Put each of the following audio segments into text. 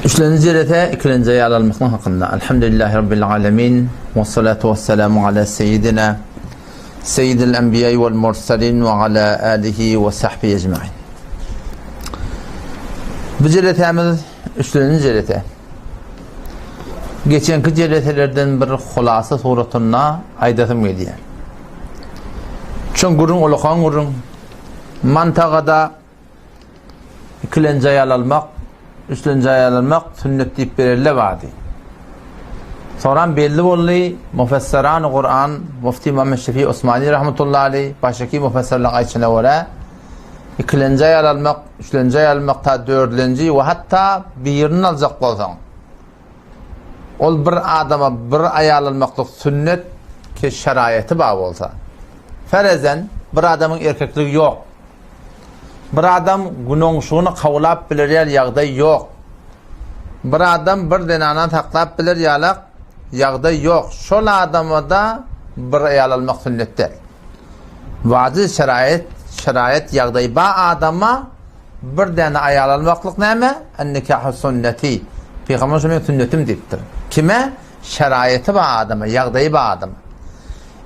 Üçlenji jelese ikilenji aýal almaklyk hakynda. Elhamdülillahi Rabbil alemin. We salatu we selamu ala seyyidina seyyidil enbiýa wal mursalin we ala alihi we sahbihi ecmaîn. Bu jelesämiz üçlenji jelese. Geçenki jeleselerden bir hulasa suratynda aýdasym gelýär. Çuň gürrüň ulakan gürrüň. Mantagada Ikilenji aýal almak, üçlenji aýal almak sünnet diýip berelle bardy. Soňram belli boldy, mufesserany Kur'an, Mufti Muhammed Şefi Osmani rahmetullahi aleyh, başaki mufesserleriň aýtşyna görä, ikilenji aýal almak, üçlenji aýal almak ta dördlenji we hatda birini aljak bolsaň, ol bir adama bir aýal almaklyk sünnet ki şeraýaty bar bolsa. Ferezen, bir adamyň erkekligi ýok. Bir adam günoňşugyny kawlap biler ýaly ýagdaý ýok. Bir adam bir zenanany saklap biler ýalak ýagdaý ýok. Şol adamada bir aýal almak sünnet däl. Wajyp şeraýat, şeraýat ýagdaý ba adama bir däne aýal almaklyk näme? En-nikahu sünneti. Pygamber şu meň sünnetim diýipdir. Kime? Şeraýaty bar adama, ýagdaýy bar adama.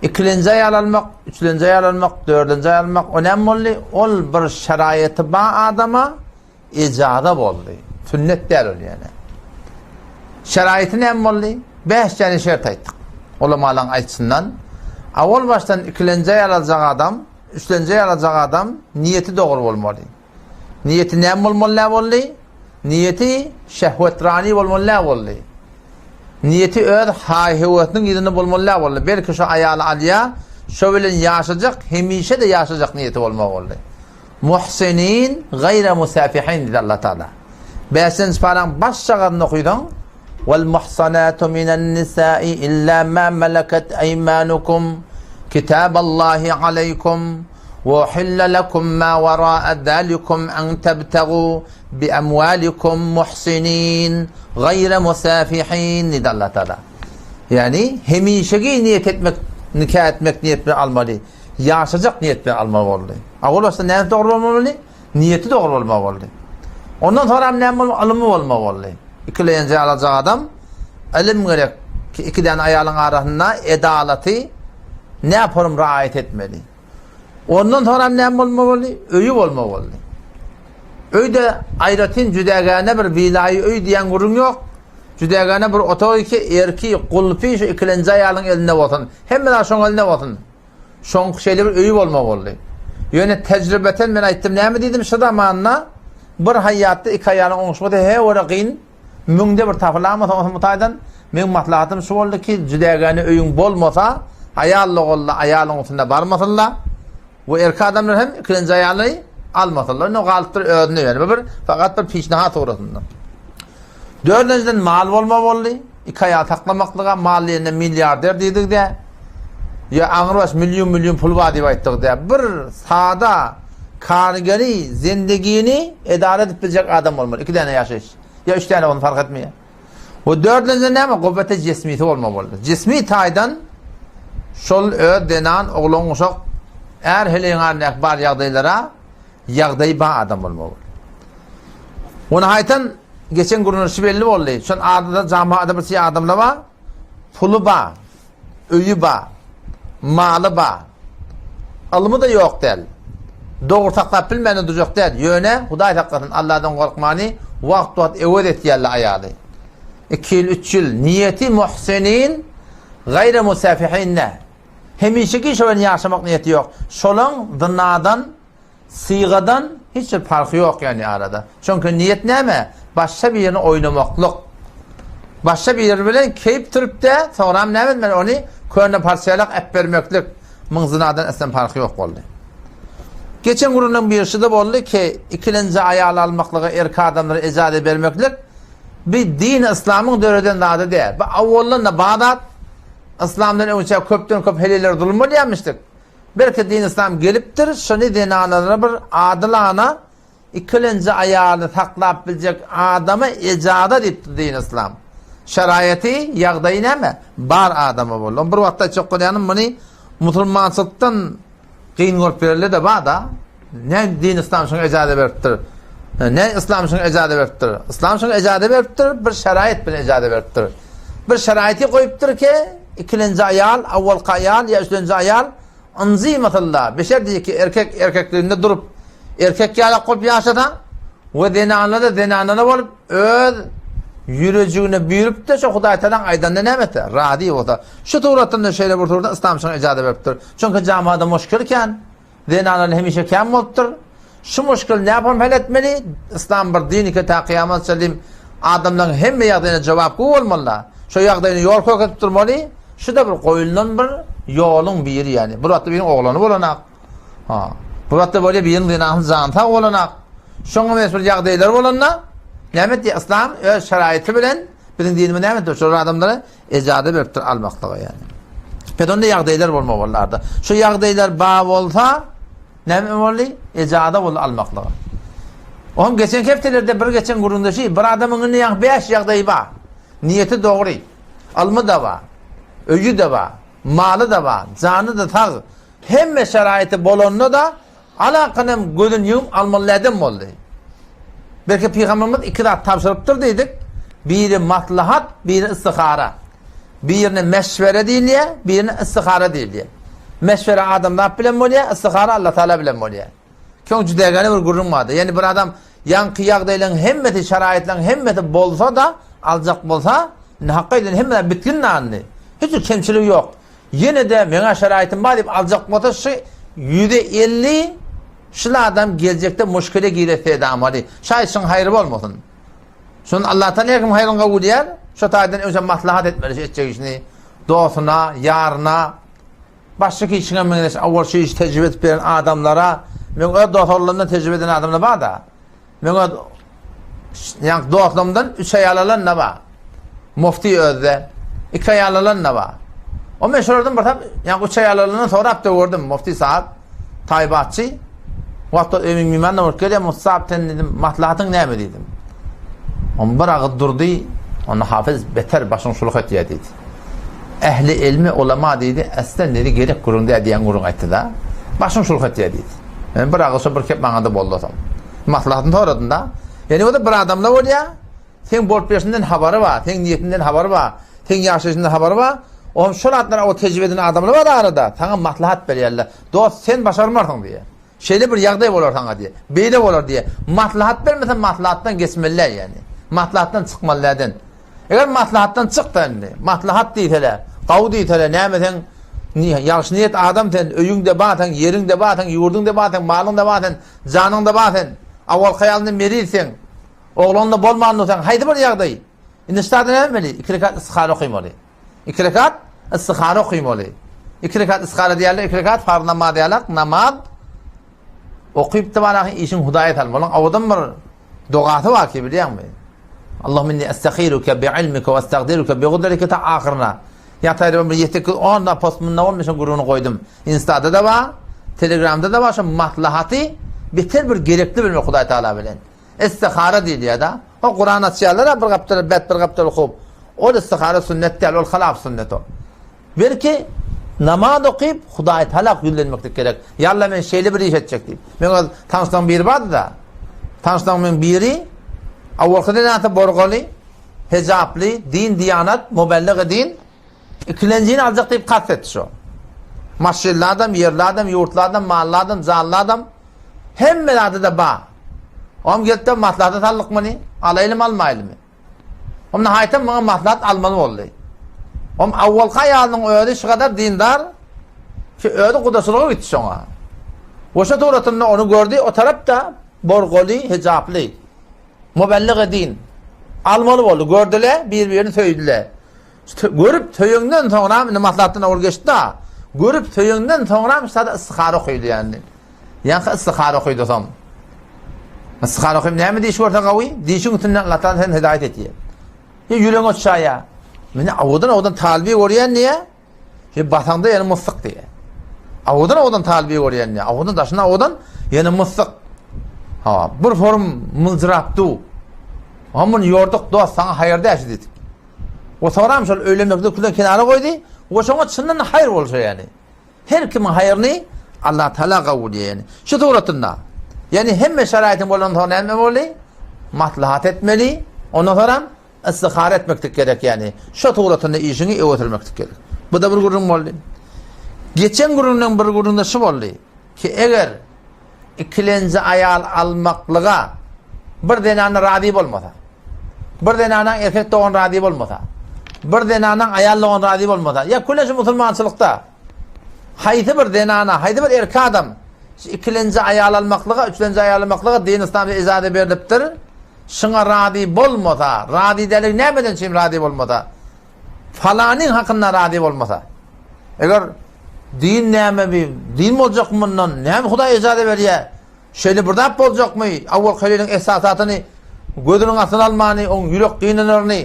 Ikilenji aýal almak, üçlenji aýal almak, dördünji aýal almak, o näme boldy? Ol bir şeraýaty bar adama ejaza boldy. Sünnet däl ol ýöne. Şeraýaty näme boldy? Bäş däne şert aýtdyk. Ulamalaryň aýtşyndan. Awal başdan ikilenji aýal aljak adam, üçlenji aýal aljak adam niýeti dogry bolmaly. Niýeti näme bolmaly nä boldy? Niýeti şehwetrani bolmaly nä boldy? Niýeti öz haý-höwesiniň yzynda bolmaly nä boldy? Belki şo aýaly alýa, şo bilen ýaşajak, hemişe-de ýaşajak niýeti bolmaly boldy. Muhsinin gaýra musafihin diýdi Allah Taala. Bäşinji paraň baş şagazyny okysaň, Wal muhsanatu minen nisai illa ma malakat aymanukum kitaballahi aleýkum we uhilla lekum ma wara'a zalikum an tabtagu bi amwalikum muhsinin gaýra musafihin diýdi Allah Taala. Ýagny hemişeki niýet etmek, nika etmek niýet bilen almaly. Ýaşajak niýet bilen almaly boldy. Awal başda näme dogry bolmaly? Niýeti dogry bolmaly boldy. Ondan soňra hem näme bolmaly? Ylymy bolmaly boldy. Ikilenji alajak adam ylym gerek ki iki däne aýalyň arasynda edalaty näporum raýat etmeli. Ondan soňra hem näme bolmaly boldy? Öýi bolmaly boldy. Öýde aýratyn jüdägäne bir wilaýy öý diýen gürrüň ýok. Jüdägäne bir otag iki, erki, gulpy şu ikilenji aýalyň elinde bolsun. Hemme zat şoň elinde bolsun. Şoňky şeýle bir öýi bolmaly boldy. Ýöne tejribeten men aýtdym, näme diýdim, şu zamanda bir haýýatda iki aýalyň oňuşmasy he ora gyn, müňde bir tapylamasa onsoň bu taýdan meň maslahatym şu boldy ki, jüdägäne öýüň bolmasa, aýal-da-ogul-da aýalyň üstünde barmasyn-da we erkek adamlar hem ikilenji aýaly almasynlar. Indi galypdyr özüne ýöne bu bir fakat bir pişnahat suratynda. Dördünjiden mal bolmaly boldy. Iki aýal saklamaklyga mal diýende milliarder diýdik-de, ýa aňrybaş million-million pul bar diýip aýtdyk-da. Bir sada karigeri zendigini edara edip biljek adam bolmaly. Iki däne ýaşaýyş. Ýa üç däne bolsun fark etmeýär. We dördünjiden näme? Guwweti jismisi bolmaly boldy. Jismi taýdan şol öz zenan, oglan, uşak, är heleýiň arasyndaky bar ýagdaýlara ýagdaýy bar adam bolmaly. Ony haýtan geçen gürrüňşi belli boldy. Şon adada jamaada bir şey adamlar bar. Puly bar. Öýi bar. Maly bar. Ylmy da ýok däl. Dogry saklap bilmän durjak däl. Ýöne Hudaý saklasyn, Allahdan gorkmany wagt-wagt öwez etýärler aýaly. 2 ýyl, 3 ýyl niýeti muhsinin, gaýra musafihin däl. Hemişeki şo bilen ýaşamak niýeti ýok. Şolaň zynadan, sygadan hiç bir parhy ýok ýagny arada. Çünki niýet näme? Başga birini oýnamaklyk. Başga biri bilen keýp sürüp-de, soňram näme etmeli? Ony köne parçalak äpbermeklik. Muň zynadan eslem parhy ýok boldy. Geçen gürrüňiň biri şuda boldy ki, ikilenji aýal almaklyga erkek adamlara ejaza bermeklik bi dini yslamyň döreden zady däl. Bu awaldan-da bar zat. Yslamdan öňçä köpden köp heleýlere zulum bolýarmyşdyk. Belki din yslam gelipdir, şony zenanalara bir adylana ikilenji aýaly saklap biljek adama ejaza diýipdir din yslam. Şeraýaty, ýagdaýy näme? Bar adama boldy. Ony bir wagtda aýtjak bolýanym muny musulmançylykdan Kyn görüp berelde-de bar-da. Näme din yslam şuňa ejaza beripdir? Ne yslam şuňa ejaza beripdir? Yslam şuňa ejaza beripdir, bir şeraýat bilen ejaza beripdir. Bir şeraýaty goýupdyr ki, ikilenji aýal, awwalky aýal ýa üçlenji aýal ynjymasynda, beşer diýdi ki, erkek erkekliginde durup, erkek ýalak bolup ýaşasa we zenanlar-da zenanlara bolup öz ýürejigine buýrupdy, şo Hudaý Tagalaň aýdanyna näme etse, razy bolsa. Şu suratynda şeýle bir suratda yslam şuňa ejaza beripdir. Çünki jamada muşkil kän. Zenanlar hemişe kän bolupdyr. Şu muşkil näpom hal etmeli? Yslam bir din ki ta kyýamat çenli adamlaryň hemme ýagdaýyna jogapgü bolmaly. Şo ýagdaýyny ýol kökezip durmaly. Şu-da bir goýulan bir ýoluň biri ýani. Bir wagtda biriniň oglany bolanak. Ha. Bir wagtda bolýar biriniň zenanasy jany sag bolanak. Şoňa meňzeş bir ýagdaýlar bolanda näme etdi? Yslam öz şeraýaty bilen biziň dinimiz näme etdi? Şol adamlara Ejaza beripdir almaklyga ýani. Pes onda ýagdaýlar bolmaly bollarda. Şu ýagdaýlar ba bolsa näme boldy? Ejaza boldy almaklyga. Oňam geçen hepdelerde bir geçen gürrüňde şi bir adamyň indi ýaňky 5 ýagdaýy bar. Niýeti dogry. Ylmy da bar. Öýi de bar. Maly da bar. Jany da sag. Hemme şeraýaty bolanda-da Alakanam gözüni ýumup almaly ädim boldy. Belki Pygamberimiz iki zat tabşyrypdyr diýdik. Biri maslahat, biri istihara. Birine meşwere diýilýär, birine istihara diýilýär. Meşwere adamzat bilen bolýar, istihara Allah Taala bilen bolýar. Soň jüdägäne bir gürrüň bardy. Ýani bir adam ýaňky ýagdaýlaryň hemmesi, şaraýatlaryň hemmesi bolsa-da, aljak bolsa, indi hakga eden hemme zat bitgin nandy. Hiç bir kemçiligi ýok. Ýene-de meňä şeraýtym bar diýip aljak bolsa şu 150 şul adam geljekde muşkile girer sedamaly. Şaýt şuň haýry bolmasyn. Şony Allahdan her kim haýryny kabul edýär. Şo taýdan öňçe maslahat etmeli şu etjek işini. Dostuna, ýaryna, başga kişiňe meňzeş awal şu işi tejribe edip beren adamlara, meň öz dostlarymdan tejribe eden adamlar bar-da. Meň öz ýaňky dostlarymdan üç aýal alan da bar. Mufti özde. Iki aýal alan da bar. O men şolardan bir tap, ýaňky üç aýal alandan sorap da gördüm. Mufti sahip, taýbatçy. Wagtda öýümiň mimanyna bolup gelýär, Mufti sahip sen dedim, maslahatyň näme diýdim. On bir agyz durdy, onda hafyz beter başyň şuluk etýär diýdi. Ähli ilmi ulama diýdi, äslen diýdi, gerek gürrüň däl diýen gürrüň aýtdy-da. Başyň şuluk etýär diýdi. Men bir agyz şo bir kep maňa-da boldy soň. Maslahatyny soradym-da. Ýöne o-da bir adamla bolýar. Seň bolup berşinden habary bar, seň niýetinden habary bar, seň ýaşaýşyňdan habary bar. Oňam şol zatlara o tejribe eden adamlar bar arada, saňa maslahat berýärler. Dost, sen başarmarsyň diýýär. Şeýle bir ýagdaý bolar saňa diýýär. Beýle bolar diýýär. Maslahat bermese maslahatdan geçmeli däl ýagny. Maslahatdan çykmaly dälden. Eger maslahatdan çyksa indi, maslahat diýseler, gawy diýseler, näme sen ýagşy niýet adam sen, öýüňde bar sen, ýeriňde bar sen, ýurduňda bar sen, malyňda bar sen, janyňda bar sen, awalky aýalyňda meriz sen, ogluňda bolmandyr sen, haýsy bir ýagdaý? Indi ştada näme etmeli? Iki rekat istihara okymaly. Iki rekat istihara okymaly. Iki rekat istihara diýerler, iki rekat farz namaz diýerler, namaz okyp da baraky işiň Hudaýa salmaly. Owadan bir Dogasy bar ki bilýäňmi? Allahümme inni estahiruke bi ilmike we estagdiruke bi gudretike ta ahyryna. Ýa taýda bir 7 10 da post munda bolmy şo gürrüňini goýdum. Instada da bar, Telegramda da bar şo maslahaty beter bir gerekli bilmek Hudaý Taala bilen. Istihara diýilýär da. O Kuran açýarlar bir gapdal bet bir gapdal hop. Ol istihara sünnet däl, ol halaf sünnet o. Belki, namaz okyp, Hudaý Tagala ýüzlenmeklik gerek. Ýa Alla, men şeýle bir iş etjek diýip. Meň öz tanyşlarymyň biri bardy-da. Tanyşlarymyň biri awalky zenanasy borgaly, hejaply, din, diýanat, mubellygy din. Ikilenjini aljak diýip kast etdi şo. Maşynly adam, ýerli adam, ýurtly adam, mally adam, janly adam. Hemme zady-da bar. Oňam gelip-de maslahata saldyk muny, alaýlymy, almaýlymy? Onda haýtam maňa maslahat almaly boldy. Om awwalky aýalynyň özi şu gadar dindar ki özi gudaçylyga gitdi şoňa. We şo suratynda ony gördi, o tarap da borgoly, hijaply. Mubellige din. Almaly boldy, gördüler, bir-birini söýdüler. Görüp söýeňden soňra indi maslahatdan owal geçdi-da. Görüp söýeňden soňra sada istihara okaýdy ýani. Ýaňky istihara okaýdy soň. Istihara okaýyp näme diş görse gawy, dişiň üstünden Allah Taala seni hidaýat etýär. Ýa ýüregiň oçaýa. Meni awudan-awudan talby görýän diýä. Şeý basaňda ýene myssyk diýä. Awudan-awudan talby görýän diýä. Awudan daşyna awudan ýene myssyk. Ha, bir forum myljyrap du. Ha, muny ýorduk dost, saňa haýyr däş diýdik. We soňram şol öýlenmekde külen kenara goýdy. We şoňa çyndan haýyr bolsa ýani. Her kimiň haýryny Allah Taala kabul edýär. Şu suratynda. Ýagny hemme şeraýtyň bolandan soň näme boldy? Maslahat etmeli, ondan soňam istihara etmeklik gerek, ýagny şo suratynda işiňi öňe sürmeklik gerek. Bu-da bir gürrüň boldy. Geçen gürrüňden bir gürrüňde şu boldy ki, eger ikilenji aýal almaklyga bir zenana razy bolmasa, bir zenanaň erkek dogany razy bolmasa, bir zenanaň aýal dogany razy bolmasa, ýa küle şu musulmançylykda haýsy bir zenana, haýsy bir erkek adam şu ikilenji aýal almaklyga, üçlenji aýal almaklyga din yslamda ijaza berlipdir, şuňa razy bolmasa, razy däligi nämeden üçin razy bolmasa, falanyň hakynda razy bolmasa, eger din näme bi, din boljakmy mundan, näme Hudaý ijaza berýär, şeýle bir zat boljakmy, awwal Haliliň esasatyny gözüniň astyna almany, oň ýürek gynanaryny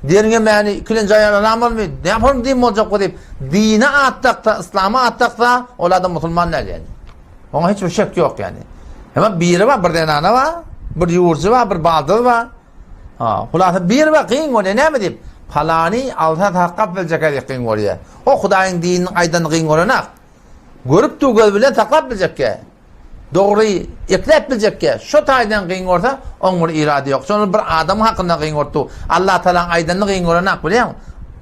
derňemäni, ikilenji aýal alamazmy, näme din boljak bu diýip, dine at daksa, yslama at daksa, ol adam musulman däl ýaly. Oňa hiç bir şek ýok ýaly. Emma biri bar, bir zenana bar, bir ýurjy bar, bir baldyz bar. Ha, hulasa bir bar kyn bolýar, näme diýip, palany alsa saklap biljek diýip kyn bolýar. O Hudaýyň dininiň aýdanyny kyn görenak. Görüp dur göz bilen saklap biljekkä. Dogry ekläp biljekkä. Şo taýdan kyn görse, oň bir irady ýok. Şonda bir adam hakynda kyn görüp dur. Allah Tagalaň aýdanyny kyn görenak, bilýäňmi?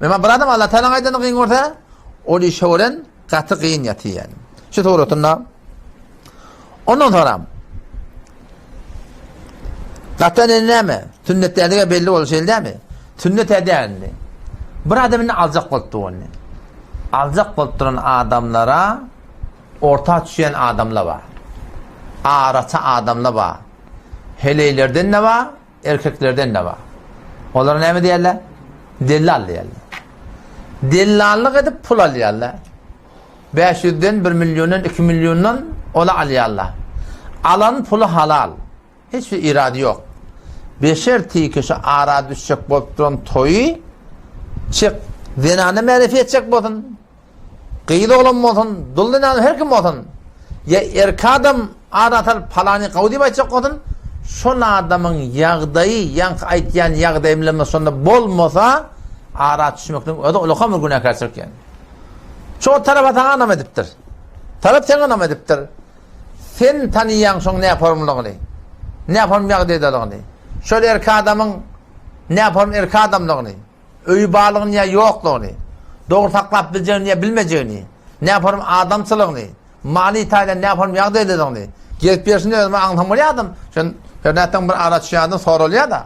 Emma bir adam Allah Tagalaň aýdanyny kyn görse, ol işe gören gaty kyn ýatyr. Şu suratynda Ondan soňra Gatan indi näme? Sünnet däldige belli boldy şeýle dälmi? Sünnet edýär indi. Bir adam indi aljak bolup dur indi. Aljak bolup duran adamlara orta düşýän adamlar bar. Araça adamlar bar. Heleýlerden-de bar, erkeklerden-de bar. Olara näme diýerler? Dellal diýerler. Dellallyk edip pul alýarlar. 500-den, 1 milliondan, 2 milliondan ola alýarlar. Alan puly halal. Hiç bir irady ýok. Beşer tiki şu ara düşjek bolup duran toýy çek zenana märefi etjek bolsun. Gyz oglan bolsun, dul zenan her kim bolsun. Ýa erkek adam ara salyp palany gawy diýip aýtjak bolsun, şol adamyň ýagdaýy ýaňky aýtýan ýagdaýy bilen şonda bolmasa, ara düşmekligiň özi ulakam bir günäkärçilik ýaly. Şol tarapa saňa ynam edipdir. Tarap saňa ynam edipdir. Sen tanyýaň şoň näformlygyny. Näform ýagdaýdalygyny. Şol erkek adamyň näform erkek adamlygyny. Öýi barlygyny ýa ýoklugyny. Dogry saklap biljegini ýa bilmejegini. Näform adamçylygyny. Maliýe taýdan näform ýagdaýdalygyny. Gezip ýörşünde özüme aňsam bolýar adam. Sen her nätseň bir ara düşýän adam soralýar-da.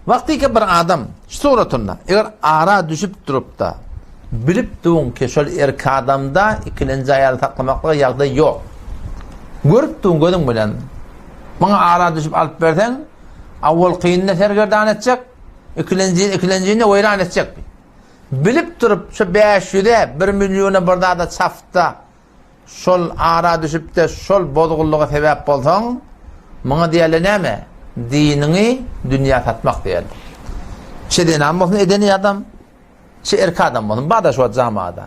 Wagtyky bir adam şu suratynda eger ara düşüp durupda bilip duň ki şol erkek adamda ikilenji aýaly saklamaklyga ýagdaý ýok. Görüp duň gözüň bilen. Muňa ara düşüp alyp berseň, awwalkyny sergerdan etjek, ikilenji ikilenjini weýran etjek. Bilip durup şu 500-e, 1 milliona bir zada çapda Şol ara düşüp-de şol bozgullyga sebäp bolsaň, muňa diýerler näme? Diniňi dünýä satmak diýerler. Çe zenan bolsun edeni adam, çe erkek adam bolsun, bar-da şu wagt jamada.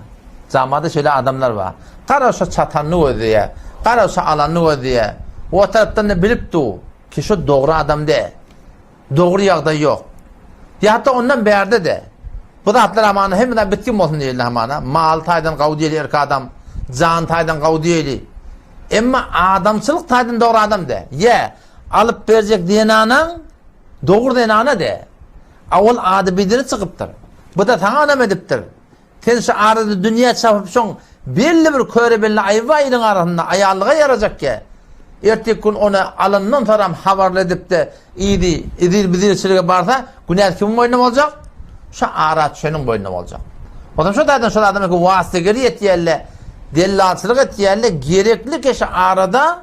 Jamada şeýle adamlar bar. Gara şo çatanyny gözleýär, gara şo alanyny gözleýär. O tarapdan-da bilip dur ki şu dogry adam däl. Dogry ýagdaý ýok. Ýa hatda ondan bärde-de. Bu zatlar hamana hemme zat bitgin bolsun diýeli hamana. Mal taýdan gawy diýeli erkek adam, jan taýdan gawy diýeli. Emma adamçylyk taýdan dogry adam dä. Ýa alyp berjek zenanaň dogry zenana dä. A ol ady bidiri çykypdyr. Bu-da saňa ynam edipdir. Sen şu arada dünýä çapyp şoň belli bir köre belli aýby bar iliň arasynda aýallyga ýarajakkä. Erteki gün ony alandan soram habarly edipde yzy izir bizirçilige barsa günäsi kimiň boýnuna boljak? Şu ara düşeniň boýnuna boljak. Onsoň şo taýdan şol adam eki wasygeri etýärle, dellalçylyk etýärle gerekli keşi arada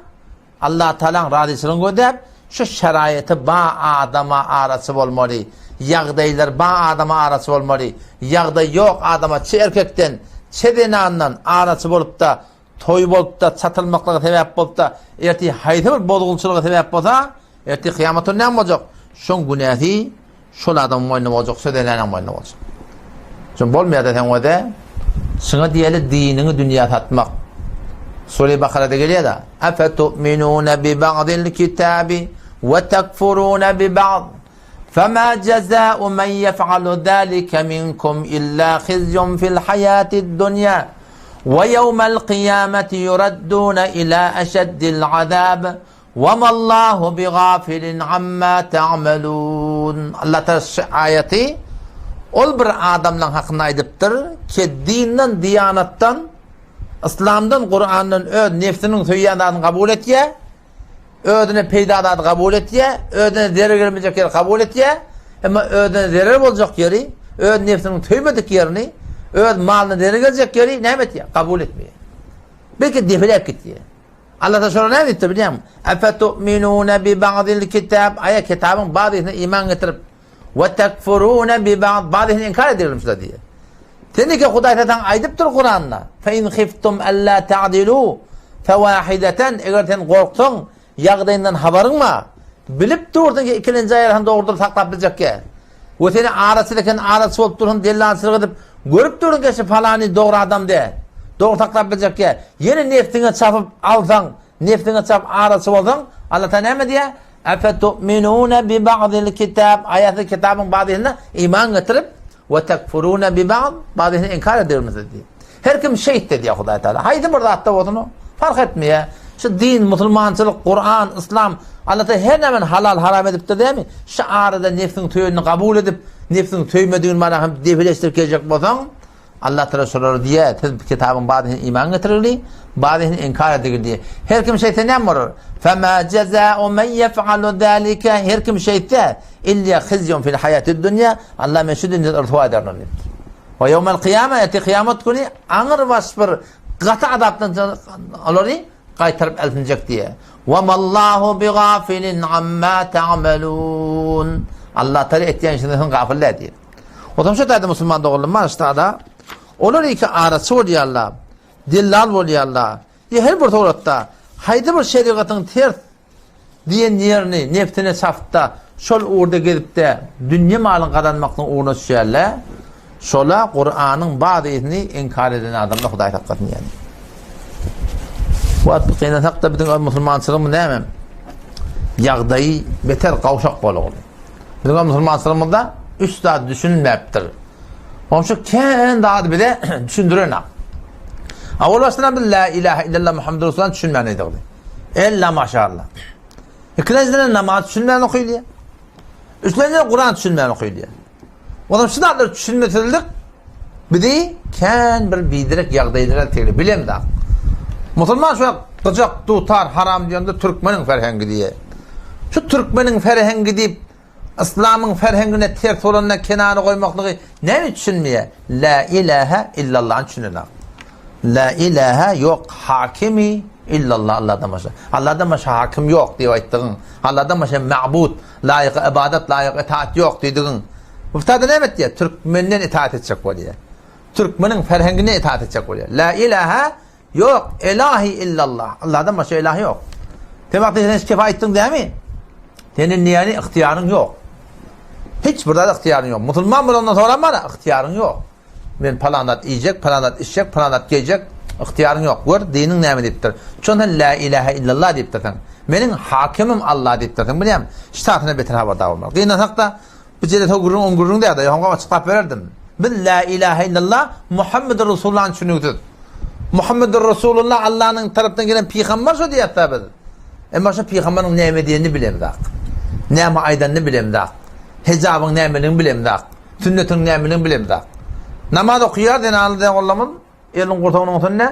Allatagalaň razyçylygyny gözläp, şu şeraýaty ba adama araçy bolmaly, ýagdaýlary ba adama araçy bolmaly, ýagdaýy ýok adama çe erkekden, çe zenandan araçy bolupda, toý bolupda, çatylmaklyga sebäp bolupda, ertir haýsy bir bozgunçylyga sebäp bolsa, ertir kyýamat güni näme boljak? Şoň günäsi Şol adamyň boýnuna boljak söz enäniň boýnuna boljak. Şon bolmaýar-da sen öde. Şuňa diýeli diniňi dünýä satmak. Sure Bakarada gelýär-de. Afe tu'minuna bi ba'dil kitabi we tekfuruna bi ba'd. Fema jaza'u men yef'alu zalika minkum illa khizyun fil hayatid dunya. Ve yevmel kıyameti yuradduna ila eşeddil azab. Wemallahu bigafilin amma ta'melun. Allah Taala şu aýaty ol bir adamlaryň hakynda aýdypdyr ki, dinden, diýanatdan, yslamdan, Kurandan öz nefsiniň söýýän zadyny kabul etýär, özüne peýda zady kabul etýär, özüne zerer gelmejek ýeri kabul etýär, emma özüne zerer boljak ýeri, öz nefsiniň söýmedik ýerini, öz malyna zerer geljek ýeri näme etýär? Kabul etmeýär. Belki depeläp gitýär. Allah Taala şolara näme diýipdir bilýäňmi? Efetu'minune bi ba'dil kitab, aýa kitabyň bazysyna iman getirip, we tekfurune bi ba'd, bazysyny inkar edýärler şular diýýär. Seniki Hudaý saňa aýdypdyr Kuranda, fe in hiftum alla ta'dilu fawahidatan, eger sen gorksaň, ýagdaýyndan habaryň bar, bilip dursuň ki ikilenji aýalany dogrudyr saklap biljekkä. We seni araçyl eken araçy bolup dursun dellalçylyk edip görüp durun keşi falany dogry adam däl. Dogry saklap biljekkä. Ýene nefsiňe çapyp alsaň, nefsiňe çapyp araçy bolsaň, Allah Taala näme diýýär? Efetu'minune bi ba'dil kitab aýaty kitabyň bazysyna iman getirip we tekfurune bi ba'd bazysyny inkar edermisiniz diýip. Her kim şeýtdi diýýär Hudaý Taala. Haýsy bir zatda bolsun o, fark etmeýär. Şu din, musulmançylyk, Kuran, yslam, Allah Taala her nämäni halal, haram edipdir dämi? Şu arada nefsiň söýenini kabul edip, nefsiň söýmedigini mana hem depeleşdirip geljek bolsaň, Allah Taala şolara diýýär, siz kitabyň bazysyna iman getirgili, bazysyny inkar edigili diýýär. Her kim şeýtse näme bolar? Fema jezâ'u men yef'alu zâlike her kim şeýtse, illa khizyun fil hayatid dunya, Allah men şu dünýede ryswa ederin ony diýipdir. We ýewmel kyýame, ertir kyýamat güni aňyr baş bir gaty azapdan olary gaýtaryp eltinjek diýýär. We mallahu bigafilin amma ta'malun. Allah Taala etýän işiňizden gafyl däl diýýär. Otam şu taýda musulman doganlarym maşda olar iki araçy bolýarlar, dellal bolýarlar. Ýa her bir suratda haýsy bir şerigatyň ters Diýen ýerini nebsine çapyp-da, şol ugurda gezip-de, dünýe malyny gazanmaklygyň ugruna düşýärler. Şola Kuranyň bazysyny inkar eden adamlar Hudaý saklasyn diýýär. Bu wagt gynansak-da biziň öz musulmançylygymyz näme? Ýagdaýy beter gowşak boldy. Biziň öz musulmançylygymyzda üç zat düşünilmäpdir. Onuň kän zady bize düşündirenak. Awal başdan biz la ilahe illallah Muhammedur Resulullah düşünmän edik. Ella maşallah. Ikilenjiden namaz düşünmän okuydy. Üçlenjiden Kur'an düşünmän okuydy. O zaman şu zatlar düşünmesizlik bizi kän bir biderek ýagdaýlara tegli bilemzak. Musulman şu gyjak dutar haram diýende türkmeniň ferhengi diýe. Şu türkmeniň ferhengi diýip Yslamyň ferhengine ters bolanda kenara goýmaklygy näme üçinmiýe? La ilahe illallahny düşünenak. La ilahe ýok hakimi illallah Allahdan başga. Allahdan başga hakim ýok diýip aýtdygyň. Allahdan başga ma'bud, laýyk ibadat, laýyk itaat ýok diýdigiň. Bu tada näme etýär? Türkmenden itaat etjek bolýar. Türkmeniň ferhengine itaat etjek bolýar. La ilahe Ýok, elahi illallah. Allahdan başga ilah ýok. Sen wagty sen kefe aýtdyň dämi? Seniň näni ygtyýaryň ýok. Hiç bir zat ygtyýaryň ýok. Musulman bolandan soňra mana ygtyýaryň ýok. Men palan zat iýjek, palan zat içjek, palan zat geýjek ygtyýaryň ýok. Gör, diniň näme diýipdir. Şonda sen la ilaha illallah diýipdirsiň. Meniň hakimim Allah diýipdirsiň. Bilýäňmi? Ştatyna beter habardar bolmaly. Gynansak-da, Bu jelese gürrüň oň gürrüň däl-de, ýoňa açyklap bererdim. Biz la ilahe illallah Muhammedur Resulullah düşüniksiz. Muhammedur Resulullah Allanyň tarapyndan gelen pygamber şo diýýäs biz. Emma şo pygamberiň näme diýenini bilemzok. Näme aýdanyny bilemzok. Hijabyň nämeligini bilemzok. Sünnetiň nämeligini bilemzok. Namaz okaýar zenanlar doganlarymyz. Elini gursagynyň üstünde,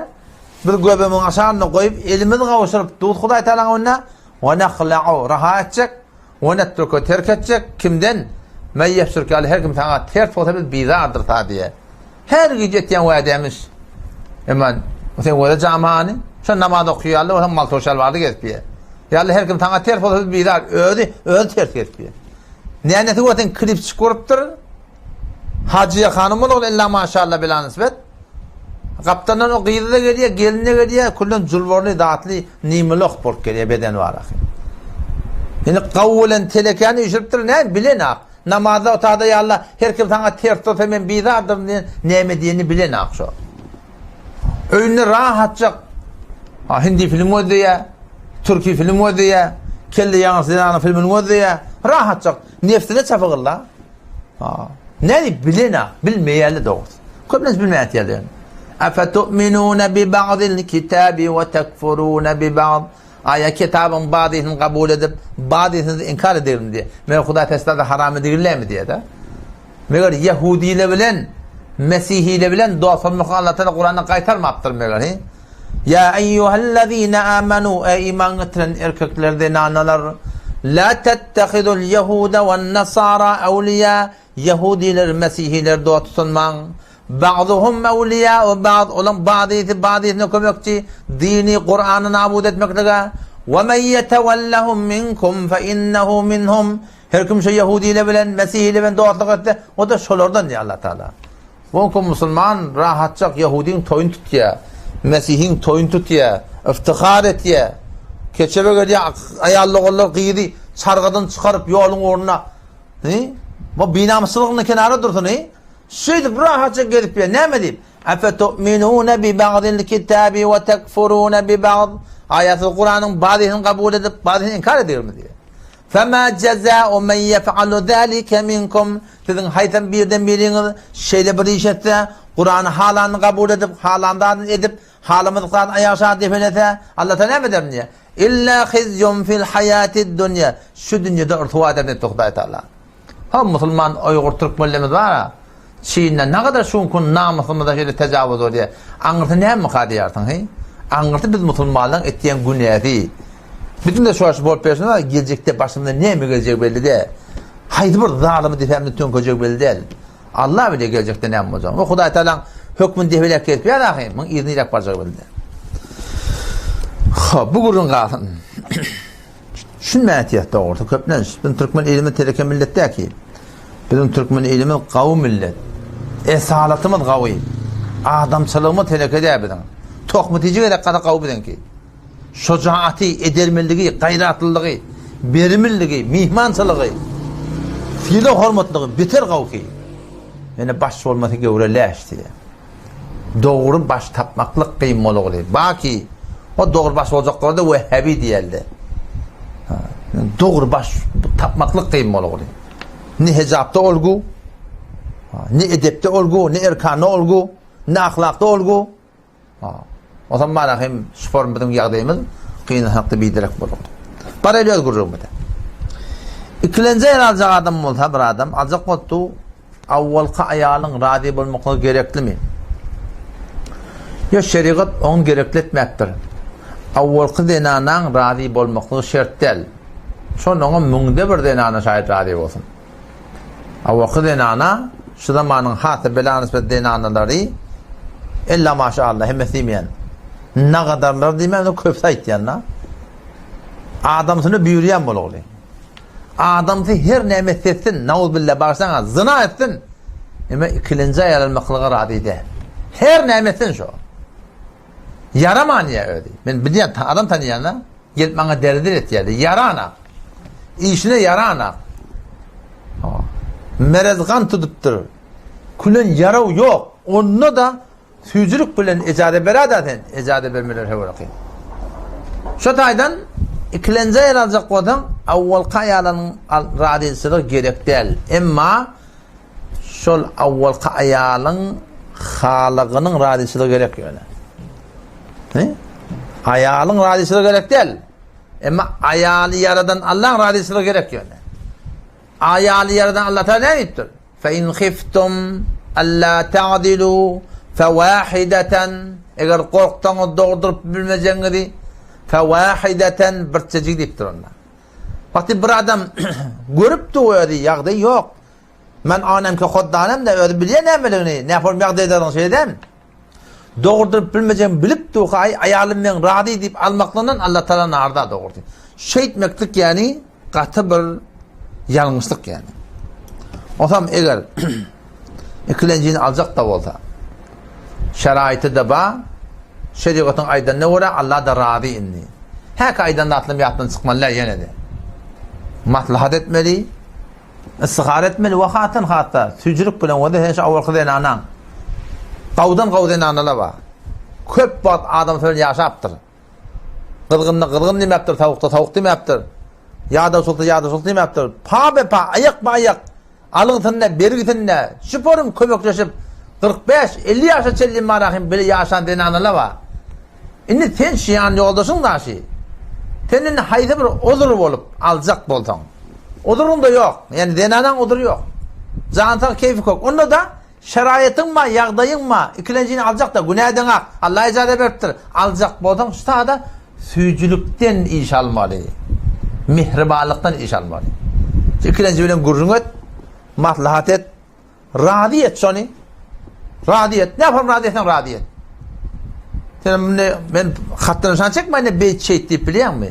biz göbegimiziň aşagynda goýup, elimizi gowşuryp, duz Hudaý Tagalaň öňünde, we nahla'u, raha etjek, we netruku, terk etjek, kimden? Men ýefsürk ýaly her kim saňa ters bolsa biz bizardyr sa diýe. Her gije etýän wädämiş. Emma sen wada jamany, şo namaz okaýarly bolsaň malto şalwarly gezip ýe. Ýaly her kim saňa ters bolsa biz bizar, özi, özi ters gezip ýe. Nänesi görseň klipçik görüpdir. Hajyýa hanym ol ella maşalla bela nisbet. Gapdandan o gyzy da gelýär, gelin de gelýär, küllen julbarly, zatly, nimyloh bolup gelýär beden baraky. Indi gaw bilen telekäni üýşüripdir, näme bilenak. Namazda otada ýalla her kim saňa ters dursa men bizardyryn diýen näme diýenini bilenak şo. Öýünde rahatjak ha hindi film gözleýär, türki film gözleýär, kelle ýaňasy zenanyň filmini gözleýär, rahatjak nefsine çapygylla. Ha. Nädip bilenä, bilmeýärler dogrusy. Köplenç bilmeýän etýärler. Afatu'minuna bi ba'dil kitabi we tekfuruna bi ba'd. Aýa kitabyň bazysyny kabul edip, bazysyny inkar edeglimi diýýär. Meger Hudaý pesdada haram edigillämi diýýär-de. Meger ýehudile bilen mesihile bilen dost bolmaklygy Allah Taala Kuranda gaýtarmapdyr meger, he? Ýa eýýuhellezine amanu, eý iman getiren erkekler, zenanalar, la tettehidul ýehude wen nasara awliýa, ýehudileri, mesihileri dost tutunmaň. Ba'duhum awliýa'u ba'd, olaň ba'dysy ba'dysyna kömekçi, dini, Kurany nabut etmeklige. We men ýetewellehum minkum fe innehu minhum, Her kim şu ýehudiler bilen, mesihiler bilen dostluk etse, o-da şolardan diýýär Allah Taala. Bu gün musulman rahatjak ýehudiň toýuny tutýar, mesihiň toýuny tutýar, iftihar etýär. Keçebe gelýär, aýal-ogullar gyzy çargadan çykaryp ýoluň ugruna, He? Bu binamyslygyny kenara dursun, he? Şeýdip rahatjak gezip ýör. Näme diýip? Efetu'minune bi ba'dil kitabi we tekfurune bi ba'd. Aýa siz Kuranyň bazysyny kabul edip, bazysyny inkar edýärmi diýýär. Fema jezâ'u men yef'alu zâlike minkum, Siziň haýsam birden biriňiz şeýle bir iş etse, Kurany halanyny kabul edip, halan zadyny edip, halamadyk zadyny aýak aşagy depelese, Allah Taala näme eder diýýär? Illa hizyun fil haýatid dunýa, şu dünýede ryswa eder diýipdir Hudaý Taala. Ha musulman oýgur türkmenlerimiz bar-a, Çinde nagadar şu günki namysymyza şeýle tejawuz bolýar. Aňyrsy nämeka diýersiň, heý? Aňyrsy biz musulmanlaryň etýän günäsi. Biziň-de şu wagt bolup berşimiz bar, geljekde başymyza näme geljegi belli däl. Haýsy bir zalymy depämizden töňkejegi belli däl. Allah bilýär geljekde näme boljagyny. Bu Hudaý Tagalaň hökmüni depeläp gezip ýör ahy, muň yzy niräk barjagy belli däl. Hop, bu gürrüň galsyn. Düşünmän etýäs dogrusy köplenç. Biziň türkmen ilimiz teleke millet däl ki. Biziň türkmen ilimiz gawy millet. Esalatymyz gawy. Adamçylygymyz teleke däl biziň. Tohmy tiji gerek gaty gawy biziňki. Şojaaty, edermenligi, gaýratlylygy, berimliligi, myhmançylygy, sylag-hormatlygy beter gawy ki. Ýöne baş bolmasa göwre läş diýýär. Dogry baş tapmaklyk kyn bolugly. Baki, o dogry baş boljaklara-da wehhabi diýerdi. Dogry baş tapmaklyk kyn bolugly. Ne hejapda olgu, ne edepde olgu, ne erkanda olgu, ne ahlakda olgu. Onsoň bana hem şu form biziň ýagdaýymyz kynanakda biderek bolugly. Baraýly öz gürrüňimize. Ikilenji aýal aljak adam bolsa bir adam aljak bolupdy, Awwalky aýalyň razy bolmaklygy gereklimi? Ýok, şerigat ony gerekli etmäpdir. Awwalky zenanaň razy bolmaklygy şert däl. Şonda oňa müňde bir zenana şaýat razy bolsun. Awwalky zenana şu zamanyň has-da belanysbet zenanalary ella maşallah hemmesi diýmeýän. Nagadarlary diýmän, köpüsi aýtýan-da. Adamsyny buýurýan bolugly. Adamsy her näme etse etsin, nauzbilla bagyşlaňa, zyna etsin, emma ikilenji aýal almaklyga razy däl. Her näme etsin şo. Ýaraman ýa özi. Men bilýän, adam tanýan-da, gelip maňa derdi etýärdi. Ýaranak. Işine ýaranak. Merez gan tutupdyr. Külen ýaraw ýok. Onda-da Süýjülik bilen ejaza berädä sen, ejaza bermeler höwre kyn. Şo taýdan ikilenji aýal aljak bolsaň, awwalky aýalyň razyçylygy gerek däl. Emma şol awwalky aýalyň halygynyň razyçylygy gerek ýöne. He? Aýalyň razyçylygy gerek däl. Emma aýaly ýaradan Allaň razyçylygy gerek ýöne. Aýaly ýaradan Allah Taala näme diýipdir? Fe in hiftum alla ta'dilu fewahideten eger gorksaňyz dogurdyryp bilmejegiňizi fewahideten birçejik diýipdir onda. Wagty bir adam görüpdi özi ýagdaý ýok. Men anemki hoddanem de özi bilýär nämeligini, näform ýagdaýdadygyny şeýdem. Dogurdyryp bilmejegini bilip durka aý aýalym meň razy diýip almaklygyndan Allah Taala narda dogurdy. Şeýtmeklik ýani gaty bir ýalňyşlyk ýani. Osam eger ikilenjini aljak da bolsa şeraýty da ba şerigatyň aýdanyna görä Allah da razy indi. Häki aýdan zatlarym ýatdan çykmaly däl ýene-de. Maslahat etmeli, Istihara etmeli we hatdan hatda süýjülik bilen we sen şu awalky zenanaň gawdan gaw zenanalar bar. Köp wagt adamsy bilen ýaşapdyr. Gyzgynda gyzgyn diýmäpdir, sowukda sowuk diýmäpdir. Ýadawçylykda ýadawçylyk diýmäpdir. Pa-be-pa, aýakma-aýak, algysynda, bergisinde, şuporym kömekleşip 45, 50 ýaşa çenli marahym bile ýaşan zenanalar bar. Indi sen şu ýan ýoldaşyň daşy. Sen indi haýsy bir uzur bolup aljak bolsaň, uzuryň-da ýok, ýagny zenanaň uzury ýok. Jany sag, keýpi kök. Onda-da şeraýatyň bar, ýagdaýyň bar, ikilenjini aljak-da, günä deňak, Alla ijaza beripdir. Aljak bolsaň, şu sada süýjülikden iş almaly, mähribanlykdan iş almaly. Şu ikilenji bilen gürrüň et, maslahat et, Razy et şony. Razy et. Ne yapalım razy etseň razy et. Sen mende men hatdan şan çekme ne beýt şeýt diýip bilýäňmi?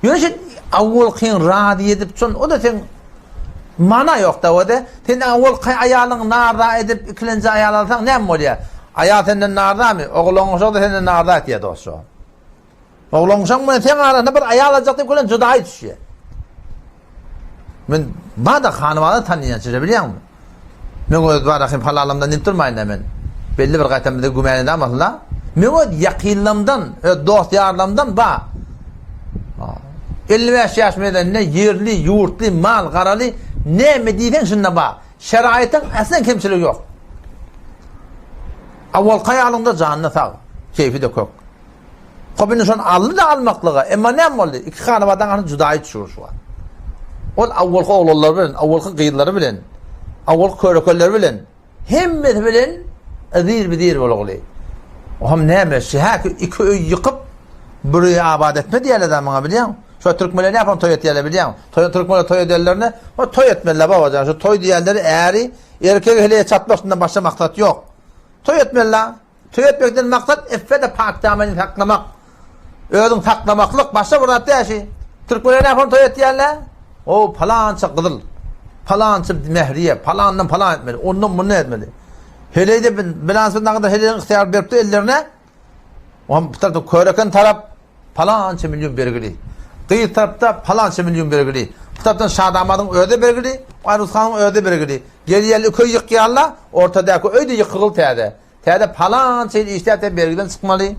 Ýöne sen awwalkyň razy edip şon o da sen mana ýok da o da. Sen awwalky aýalyň narza edip ikilenji aýal alsaň näme bolýar? Aýal senden narzamy? Oglan şo da senden narza etýär dost şo. Oglanşaň bilen seň arasynda bir aýal aljak diýip gelen judaýy düşýär. Men bada hanybada tanýan size bilýäňmi? Men öz barahym halalymdan diýip durmaýyn da men. Belli bir gaýtam bize gümän edamasyn da. Men öz ýakynlarymdan, öz dost ýarlarymdan ba. 55 ýaş medende ýerli, ýurtly, mal, garaly näme diýseň şunda ba. Şeraýatyň aslan kemçiligi ýok. Awalky aýalyňda janyny sag, keýpi-de kök. Hop indi şony aldy-da almaklyga. Emma näme boldy? Iki hanabadaň arasynda judaýy düşüriş bar. Ol awwalky oglanlary bilen, awwalky gyzlary bilen, awwalky körekeleri bilen, hemmesi bilen yzyr-bizir bolguly. Ohm näme? Şähäki iki öý ýykyp, bir öýi abat etme diýerler-dä muňa bilýäň. Şo türkmenler näme toý etýärler bilýäň? Toý türkmenler toý edenlerine, o toý etmeliler babajan. Şu toý diýenleri äri erkegi heleýe çatmak şundan başga maksat ýok. Toý etmeli-la. Toý etmekden maksat iffet-i pakdamany saklamak. Özüň saklamaklyk, başga bir zat däl şi. Türkmenler nähili toý etýärler? O palança gyzyl, palança mähriýe, palandan palan etmeli, ondan mundan etmeli. Heleý-de bilansy nagda heleýiň ygtyýary beripdi ellerine. Oňam bu tarapda köreken tarap Palança million bergili. Gyz tarapda palança million bergili. Bu tarapdan Şadamadyň özi bergili, Aruz hanyň özi bergili. Gelýärler iki öý ýykýarlar, ortadaky öý-de ýykygyl täze. Täze palança ýyl işläp sen bergiden çykmaly.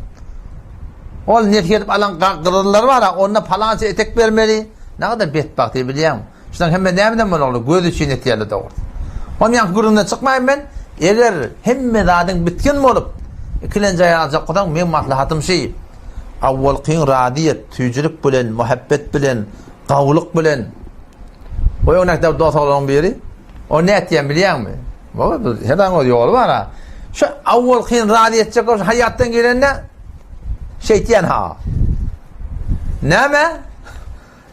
Ol nesýe edip alan gyzyllary bar-a, onda palança etek bermeli. Nägadar betbagt bilýäňmi? Şunuň hemme nämeden bolagly? Göz üçin etýärler dogrusy. Onuň ýaňky gürrüňden çykmaýyn men. Eger hemme zadyň bitgin bolup, ikilenji aýal aljak bolsaň, meň maslahatym şi, awwalkyň razy et, süýjülik bilen, muhabbet bilen, gawulyk bilen. O öňräkde bir dost oglanyň biri, o nätýän bilýäňmi? Baba, her zadyň öz ýoly bar-a. Şu awwalkyny razy etjek bolsa, haýatdan gelende şeýtýän ha. Näme?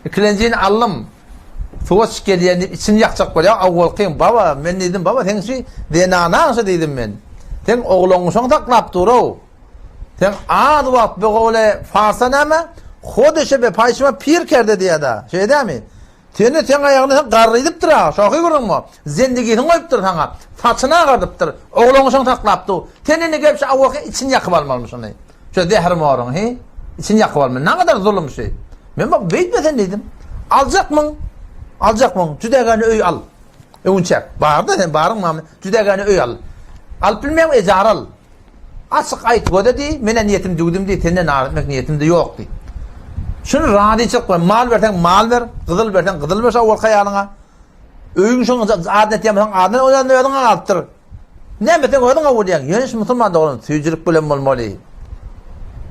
Ikilenjini aldym. Suwa çyk gelýän diýip içini ýakjak bolýar. Awwalky baba, men diýdim, baba seň şu zenanaň şu diýdim men. Seň ogluň şoň saklap dur-ow. Sen az wagt bu gowle farsa näme? Hodeşe be paýşyma pir kerde diýýär-de. Şeý dämi? Seni seň aýagyny sen garrydypdyr-a, şohy gürrüňmi? Zendigisini goýupdyr saňa. Saçyny agardypdyr. Ogluň şoň saklap dur. Sen indi gelip şu awwalky içini ýakyp almalymy şuny? Şu zähir-moruň, hi? Içini ýakyp almaly. Nägadar zulum şu. Men bak beýtme sen diýdim. Aljakmyň? Aljakmyň? Jüdägäni öý al. Öwünçäk. Bar-da sen baryň mamy. Jüdägäni öý al. Alyp bilmeýäň ejar al. Açyk aýt göze diý, men-ä niýetim düwdüm diý, senden ar etmek niýetim-de ýok diý. Şuny razyçylyk bilen mal berseň mal ber, gyzyl berseň gyzyl ber şu awalky aýalyňa. Öýüň şoň adyny etýän bolsaň adyny o ýanda özüňe galypdyr. Näme sen özüň gowy bilýäň. Ýöne şu musulman dogran süýjülik bilen bolmaly.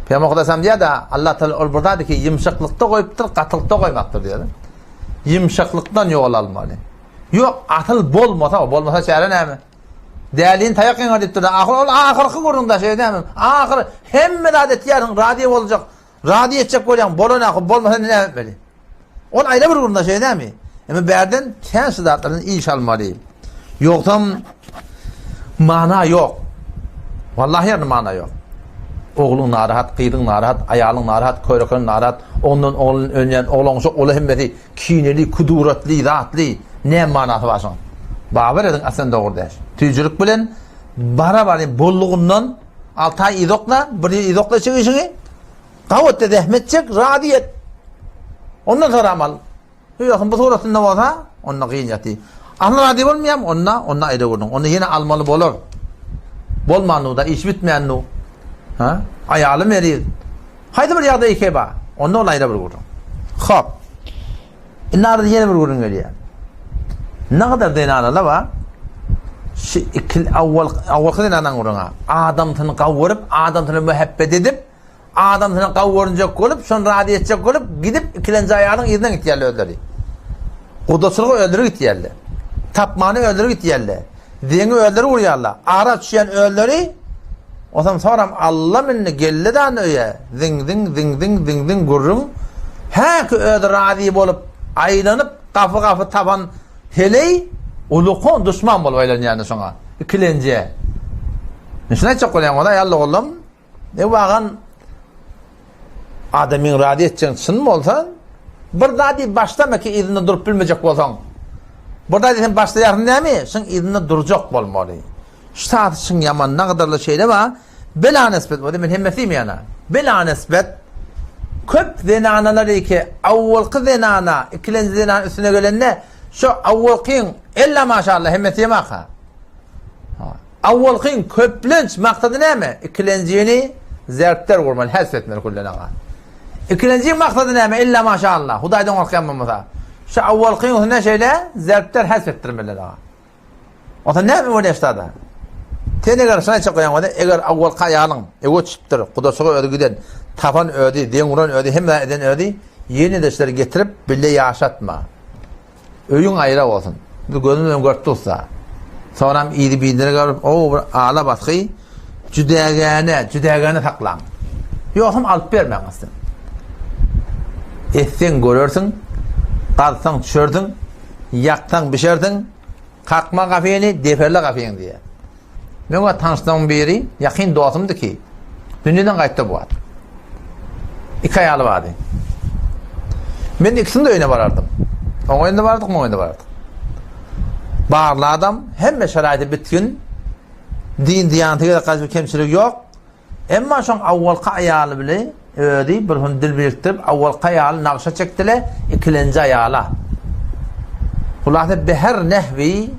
Pygamber Hudaýsam diýýär-de, Allah Taala ol bir zady ki ýumşaklykda goýupdyr, gatylykda goýmapdyr diýýär. Ýumşaklykdan ýol almaly. Ýok, asyl bolmasa, bolmasa çäre näme? Dälini taýak ýeňer diýipdir. Ahyr ol ahyrky gürrüň daş edämi? Ahyr hemme zat etýärsiň, razy boljak. Razy etjek bolýaň, bolan ahyr bolmasa näme etmeli? Ol aýra bir gürrüň daş edämi? Emma bärden kän şu zatlardan iş almaly. Ýogsam mana ýok. Wallahi ýerine mana ýok. Ogluň narahat, gyzyň narahat, aýalyň narahat, körekeň narahat, ondan oglun önýän oglan şo ola hemmesi Kineli, kuduratly, zatly, näme manasy bar şoň? Babar ediň aslan dogry däş. Tüýjülik bilen bara-bary bollugyndan alty aý yz okla, bir ýyl yz okla çek işiňi. Gawatda zähmet çek, razy et. Ondan soram al. Ýogsam bu suratynda bolsa, onda gyn ýaty. Asyl razy bolmaýam, onda, onda aýra görüň. Onda ýene almaly bolar. Bolmandy-da, iş bitmändu. Ha? Aýaly meriz. Haýsy bir ýagdaý ke bar? Onda ol aýra bir gürrüň. Hop. Indi arada ýene bir gürrüň gelýär. Nägadar zenanalar bar? Şu iki awwal awwalky zenanaň gürrüňi. Adamsyny gawuryp, adamsyna muhabbet edip, Adamsyna gawy görünjek bolup, şony razy etjek bolup, gidip ikilenji aýalyň yzyna gitýärler özleri. Gudaçylyga özleri gitýärler. Tapmany özleri gitýärler. Zeňi özleri urýarlar. Ara düşýän özleri. Onsoň soram Allam indi geldi-de öýe. Ziň-ziň, ziň-ziň, ziň-ziň gürrüň. Häki özi razy bolup, aýlanyp, gapy-gapy tapan heleý ulukan duşman bolup aýlanýardy şoňa. Ikilenjä. Men şuny aýtjak bolýan, wala ýalla oglum. Ne wagan adamyň razy etjegiň çyn bolsa, bir zat diýip başlama ki yzynda durup bilmejek bolsaň. Bir zat diýseň başlaýarsyň näme? Şuň yzynda durjak bolmaly. Şu saat şuň ýaman nagdyrly şeýle bar. Bela nisbet boldy men hemmesi diýmeýän. Bela nisbet köp zenanalar ki awwalky zenana ikilenji zenana üstüne gelende şu awwalkyň ella maşallah hemmesi ýemaka. Awwalkyň köplenç maksady näme? Ikilenjini zerpder gurmaly, häsip etmeli küllen aga. Ikilenjiň maksady näme? Illa maşallah, Hudaýdan gorkýan bolmasa. Şu awwalkyň üstüne şeýle zerpder häsip etdirmeliler aga. Onsoň näme bolýar ştada? Sen eger şuny aýtjak bolýaň bolsa, eger awwalky aýalyň öwe düşüpdir, gudaçyga özi giden, tapan özi, deň uran özi, hemme zat eden özi, ýene-de şular getirip bile ýaşatma. Öýüň aýra bolsun. Biz gözümiz bilen görüp dursa. Soňram yzy birine görüp, o bir ala basgy jüdägäne, jüdägäne saklaň. Ýogsam alyp bermäň aslyn. Etseň görersiň, gazsaň düşersiň, ýaksaň bişersiň, kakma gapyny, deperle gapyňy diýýär. Meň we tanyşlarymyň biri, ýakyn dostumdy ki, dünýeden gaýtdy bu wagt. Iki aýaly bardy. Men ikisiniň-de öýüne barardym. Oň öýüne bardyk, muň öýüne barardyk. Barly adam, hemme şeraýty bitgin, din-diýanty gerek gaýry bir kemçiligi ýok. Emma şoň awwalky aýaly bile özi bir hun dil birikdirip, awwalky aýaly nagşa çekdile, ikilenji aýala. Hulasa beher nehwi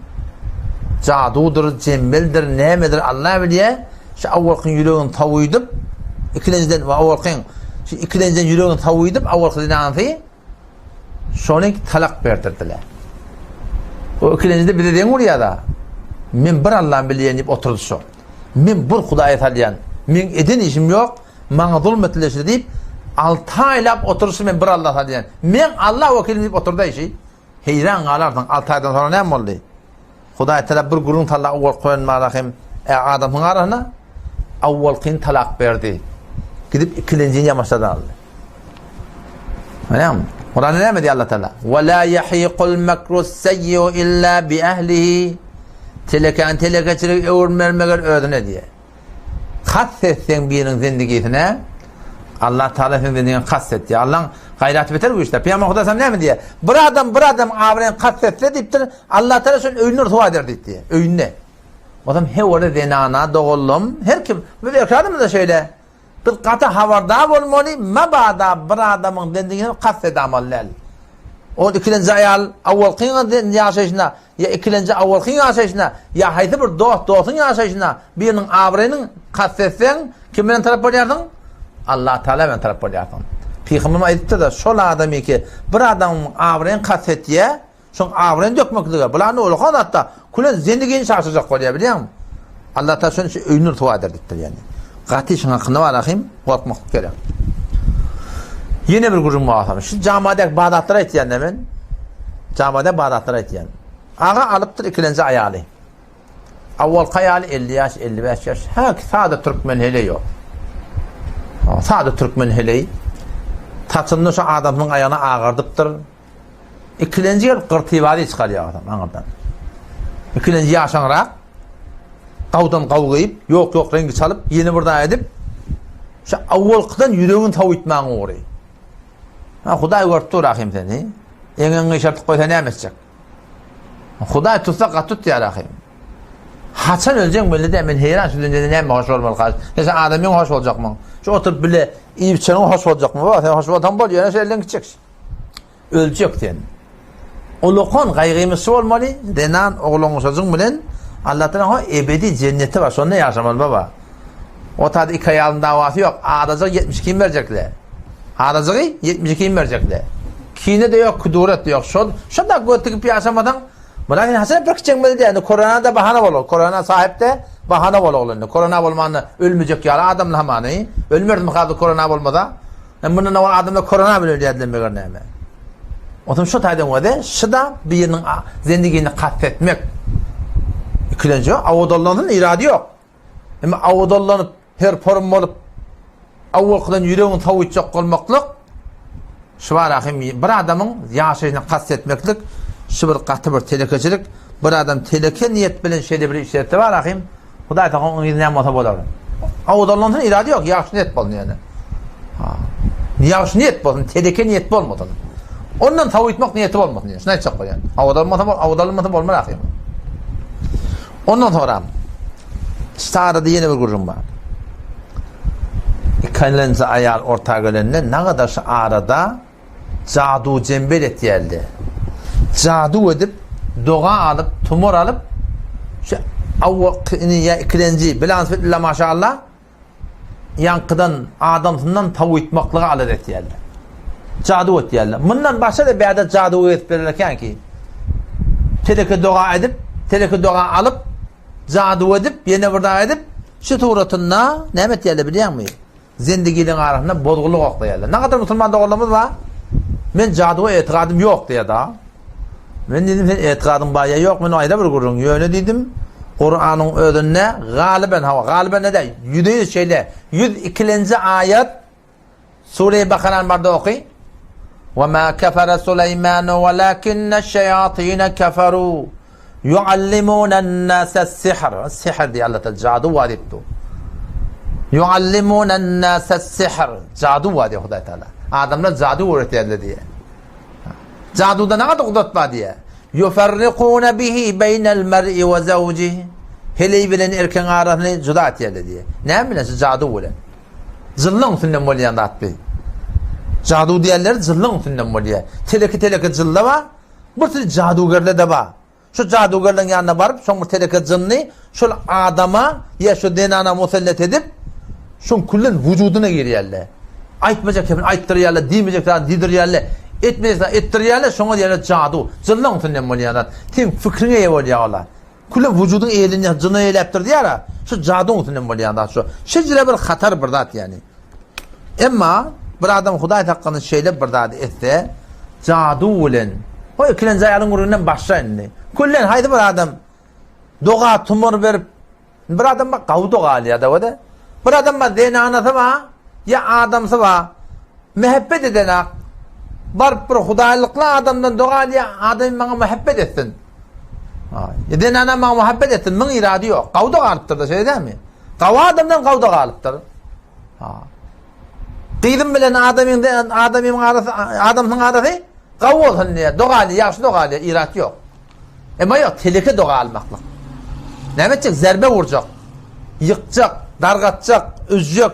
jadudyr, jemmeldir, nämedir Allah bilýär, şu awwalkyň ýüregini sowydyp, ikilenjiden we awwalkyň şu ikilenjiden ýüregini sowydyp, awwalky zenanasy Şony talak berdirdiler. O ikilenjide bize deň urýar-da. Men bir Allahny bilýän diýip oturdy şo. Men bir Hudaýa salýan. Meň eden işim ýok, maňa zulm etdiler şeýle diýip, alty aýlap oturyşy men bir Allaha salýan. Men Allah wekilim diýip oturdy işi. Heýran galarsyň, alty aýdan soňra näme boldy? Hudaý tarap bir gürrüň talak owal koýan malahym ä adamyň arasyna awwalkyny talak berdi. Gidip ikilenjini ýamaşadan aldy. Görýäňmi? Kuranda näme diýýär Allah Taala? Wa la yahiqul makru sayyi'u illa bi ahlihi. Telekäni telekeçilige öwürmeli meger özüne diýýär. Kast etseň biriniň zendigisine, Allah Taala seň zendigiňe kast etýär. Allaň gaýraty beter güýçli. Pygamber Hudaý sallam näme diýýär? Bir adam bir adamyň abraýyny kast etse diýipdir, Allah Taala şonuň öýünde ryswa eder diýipdir. Öýünde. Ozam heweli zenana doganlygym her kim biz erkek adamyz-da şeýle. Biz gaty habardar bolmaly, mabada bir adamyň zendigine kast edamaly däl. Ol ikilenji aýal awalkyň ýaşaýşyna ýa ikilenji awalkyň ýaşaýşyna ýa haýsy bir dost dostuň ýaşaýşyna biriniň abraýynyň kast etseň kim bilen tarap bolýarsyň? Allah Taala bilen tarap bolýarsyň. Pygamberimiz aýdypdyr-da, şol adamyky bir adamyň abraýyny kast etýä, Şoň abraýyny dökmeklige, bular nolakan zatda, külen zendigini çaşyrjak bolýar, bilýäňmi? Allah Taala şonuň üçin öýüni ryswa eder diýipdir ýagny. Gaty işiň hakynda bar ahym, gorkmaklyk gerek. Ýene bir gürrüň bar. Şu jamadäki bar zatlary aýtýan-da men. Jamadäki bar zatlary aýtýan. Aga alypdyr ikilenji aýaly. Awalky aýaly 50 ýaş, 55 ýaş. Häki sada türkmen heleý o. Sada türkmen heleý. Saçyny şu adamyň aýagyna agardypdyr. Ikilenji gelip gyrtybazy çykarýar adam aňyrdan. Ikilenji ýaşaňrak gawdan gaw geýip, ýok-ýok reňki çalyp, ýene bir zat edip, şu awwalkydan ýüregini sowytmaň ugry. Ha, Hudaý görüp dur ahym seni. Eňeňi gyşartyp goýsa näme etjek? Hudaý tutsa gaty tutýar ahym. Haçan öljeň belli däl, men heýran şu dünýede näme hoş bolmaly? Sen adamyň hoş boljakmyň? Şu oturyp bile iýip içeniň hoş boljakmy? Sen hoş bolsaň bol, ýöne şu elden gitjek. Öljek sen. Ulakan gaýgymyz şu bolmaly, zenan oglan-uşajyň bilen Allatalaň ho ebedi jenneti bar, şonda ýaşamaly baba. O taýda iki aýalyň dawasy ýok, azajygy 72-ni berjekle. Azajygy 72-ni berjekle. Kine-de ýok, küduret-de ýok. Şol, şonda göz tikip ýaşamasaň, Muny sen haçan bir kiçeňmeli diýende korona da bahana bolar. Korona sahip de bahana bolar indi. Korona bolmanda ölmejek ýaly adamlar hamany. Ölmerdimi hady korona bolmasa? Hem mundan owal adamlar korona bilen ölýärdiler meger näme. Otam şu taýdan wede şyda biriniň zendigini kast etmek. Ikilenji awadallansyn irady ýok. Emma awdallanyp, her porum bolup, awalkydan ýüregiňi sowytjak bolmaklyk, şu bar hem bir adamyň ýaşaýşyna kast etmeklik, şu bir gaty bir telekeçilik. Bir adam teleke niýet bilen şeýle bir iş etse bar hem, Hudaý saklasyn, onuň yzy näme bolsa bolar. Awdallansyn irady ýok, ýagşy niýet bolsun ýöne. Ha. Ýagşy niýet bolsun, teleke niýet bolmasyn. Ondan sowytmak niýeti bolmasyn diýen. Şuny aýtjak bolýan. Awdalmasa, awdalmasa bolmaz ahym. Ondan soňra Sarada ýene bir gürrüň bar. Ikilenji aýal orta gelende nagadar şu arada jadu jembel etýärdi. Jadu edip, doga alyp, tumar alyp, şu awwalkyny ýa ikilenji bilan illa maşallah ýaňkydan adamsyndan tawitmaklygy alada etýärler. Jadu etýärler. Mundan başga-da bäde jadu edip berler ekenki. Teleke doga edip, teleke doga alyp, jadu edip, ýene bir daha edip, şu suratynda näme etýärler bilýäňmi? Zendigiliň arasynda bozgulyk oklaýarlar. Nägadar musulman doganlarymyz bar. Men jaduwa etigadym ýok diýýär da. Men diýdim, sen etigadyň bar ýa ýok, men aýra bir gürrüň. Ýöne diýdim, Kuranyň özünde galyben hawa, galyben ne-de, ýüzde-ýüz şeýle, 102-nji aýat Sure-i Bakarany barda oky. Wa ma kefere Suleýmanu walakinneş-şeýatine keferu Yuallimunen-nase-sihr. Sihr diýýär Allah Taala, jadu bar diýip dur. Yuallimunen-nase-sihr. Jadu bar diýýär Hudaý Taala. Adamlar jadu öwretýärler diýýär. Jaduda näme gudrat bar diýýär. Yufarriquna bihi beynel mer'i we zawjihi. Heleý bilen erkegiň arasyny juda etýärler diýýär. Näme bilen? Şu jadu bilen. Jynlaň üstünden bolýan zat bi. Jadu diýenleri jynlaň üstünden bolýar. Teleki-teleki jynla bar, bir sürü jadugerler-de bar. Şu jadugerleň ýanyna baryp, şoň bir teleke jynny şol adama ýa şu zenana musallat edip, şoň küllen wujudyna girýärler. Aýtmajak gepini aýtdyrýarlar, diýmejek zadyny diýdirýärler, etmejek zadyny etdirýärler, şoňa diýýärler jadu. Jynlaň üstünden bolýan zat. Seň pikriňe eýe bolýar olar. Küllen wujudyň eýelenýär, jyna eýläpdir diýýär-ä. Şu jaduň üstünden bolýan zat şu. Şejere bir hatar bir zat ýagny. Emma bir adam Hudaý saklasyn şeýle bir zady etse, jadu bilen, o ikilenji aýalyň gürrüňinden başla indi. Küllen haýsy bir adam doga tumar berip, bir adam bak gawy doga alýar da o-da. Bir adam bar zenanasy bar, ýa adamsy bar, mähebbet edenak, baryp bir hudaýlykly adamdan doga alýar, adamym maňa mähebbet etsin. Zenanam maňa muhabbet etsin, müň irady ýok. Gawda galypdyr-da, şeýle dälmi? Gawy adamdan gawda galypdyr. Ha. Gyzym bilen adamyň adamyň arasy, adamsyň arasy gawy bolsun diýýär. Doga alýar, ýagşy doga alýar, irat ýok. Emma ýok, teleke doga almaklyk. Näme etjek? Zerbe urjak. Ýykjak, dargatjak, üzjek.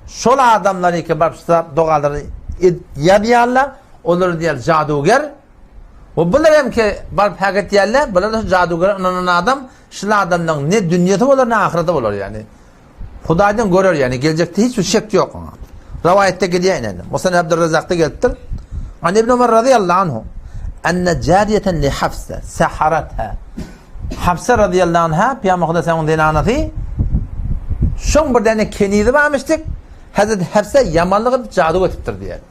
Şol adamlar eke baryp dogalary ýazýarlar, olar diýýär jaduger, We bular hem ki baryp hak etýärler, bular da şu jadugere ynanan adam, şul adamlaryň ne dünýesi bolar, ne ahyreti bolar ýagny. Hudaýdan görer ýagny, geljekde hiç bir şek ýok oňa. Rowaýatda gelýär ine. Musnad Abdurrazzakda gelipdir. An Ibn Umar razyýallahu anhu enne jariyeten li Hafsa saharatha. Hafsa razyýallahu anha Pygamber Hudaý sallamyň zenanasy şoň bir däne kenizi barmyşdyk. Hezreti Hafsa ýamanlyk edip jadu etipdir diýýär.